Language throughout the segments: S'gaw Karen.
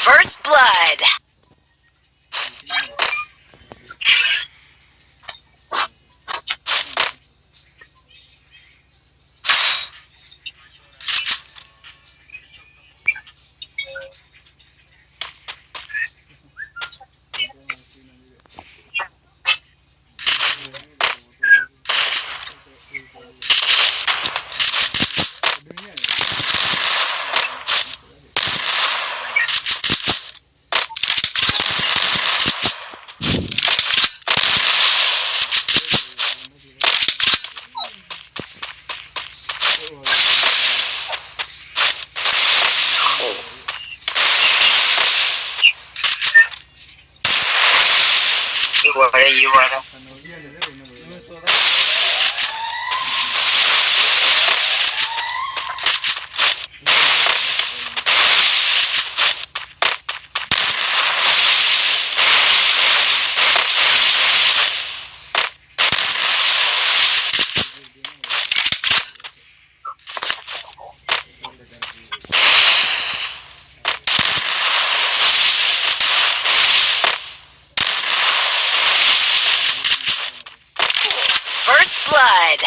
First blood. First blood.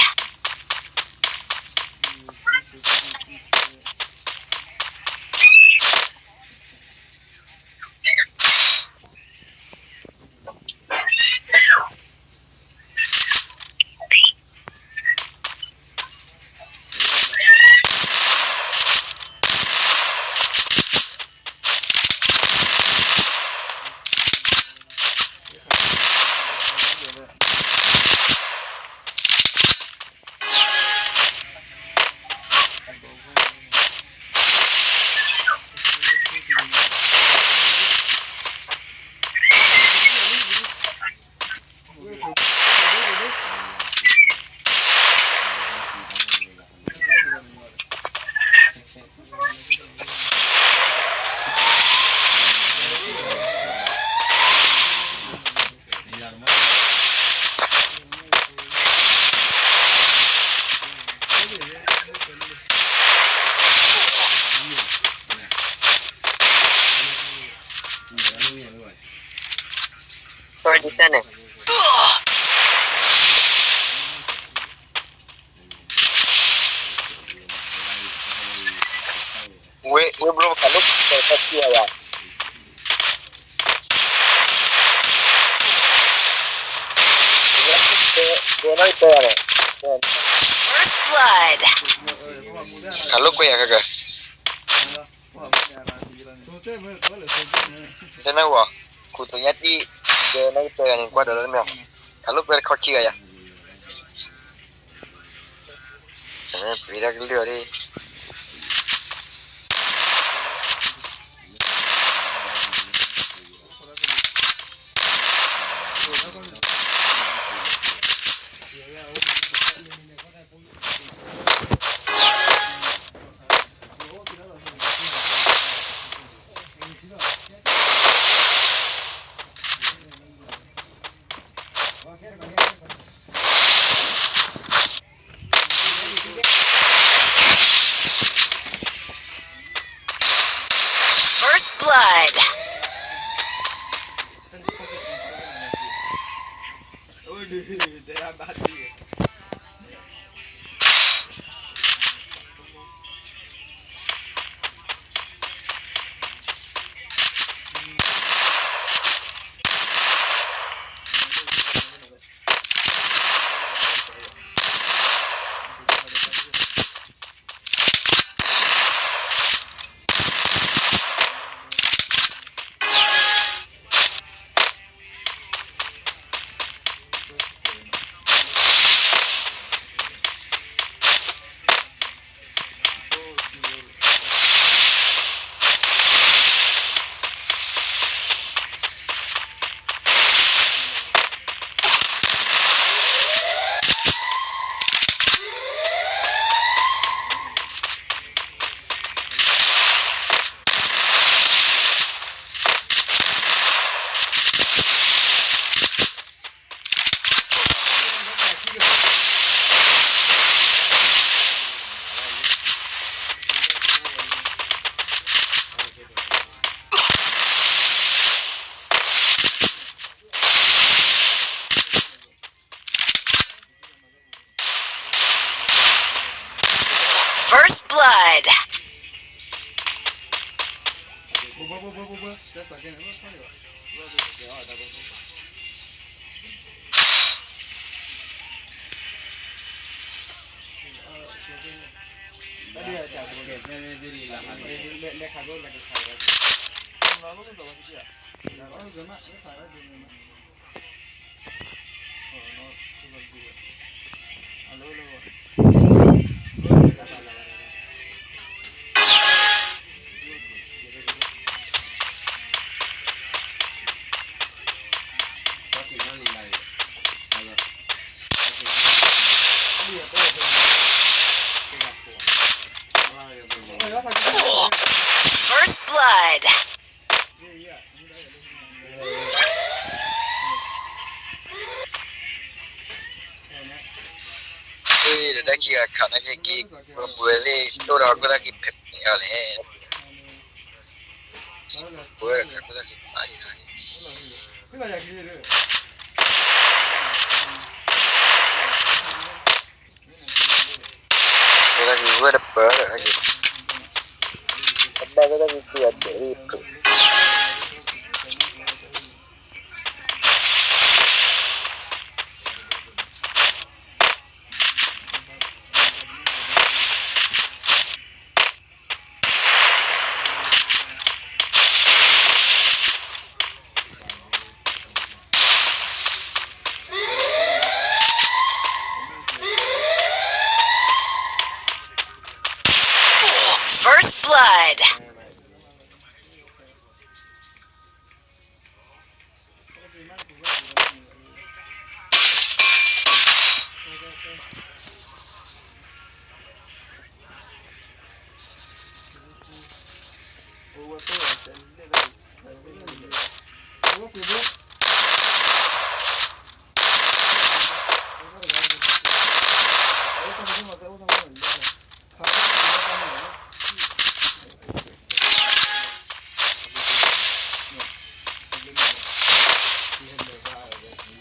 ဝ့ၢ် ဝ့ၢ်ဘျီ ခးလိာ်ကွဲ ခီၣ်ထံးယၤ. First blood. ခးလိာ်ကွဲယၤခဲကၢ တနၢ်ဝီၤ ခူၣ်သိညါတံၢ် ဒဲနၢ်ကပၢၢ်ဂၤန့ၣ် ကွၢ်ဒီးလၢမ့ၢ် ခးလိာ်ကွဲတခီခံဂၤယၤ ပှ့ၤဒၣ်ကလုၢ်အီၤဒ် First blood. First blood. ဒီးတၢ်ခံဂၤခးတၢ်က့ၤက့ၤ ပှၤပှဲၤသ့ၣ် တိၢ်ဒီးခိၣ်သၣ်က့ၤဖဲးဖဲးအီၤလဲၣ်, ပှဲၤဒီးခိၣ်သၣ်က့ၤပာ်န့ၣ်လီၤန့ၣ်, ခိၣ်သၣ်က့ၤဝဲတပၢၢ်ဒီးတၢ်က့ၤ, အဘၣ်ခိၣ်သၣ်က့ၤက့ၤအီၤဒ် First blood.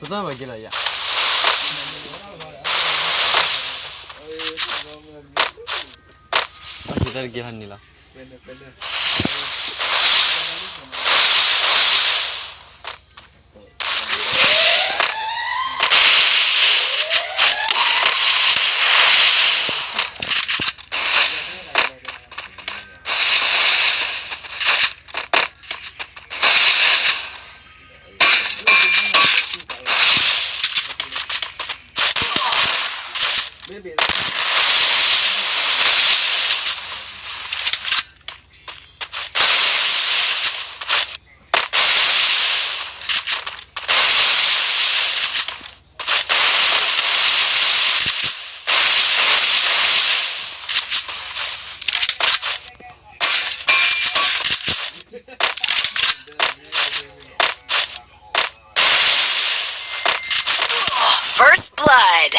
ပတၢ်ဘၣ်က့ၤလီၤယၤ, အက့ၤတၢ်တက့ၤဟးန့ၣ်လီၤ. First blood.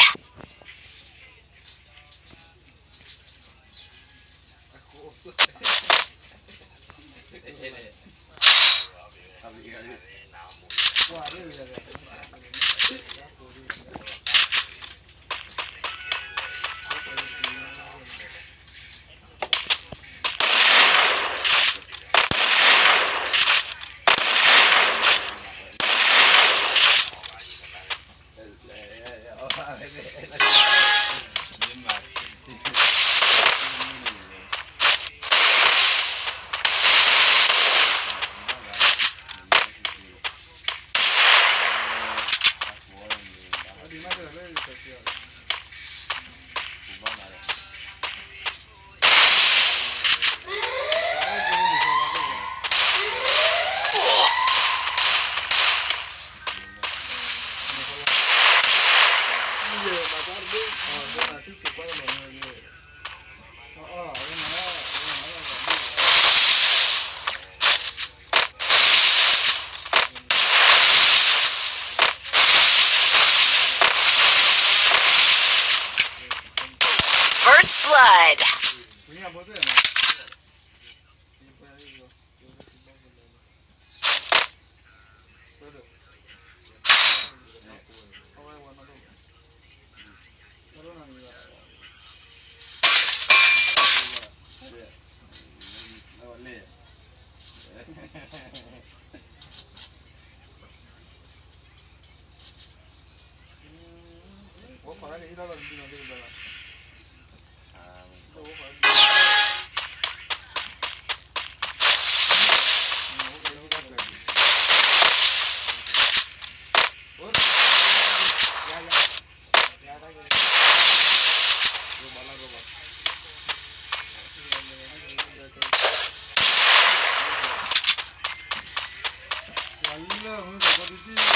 လၢမုၢ်ကီၢ်ဒုး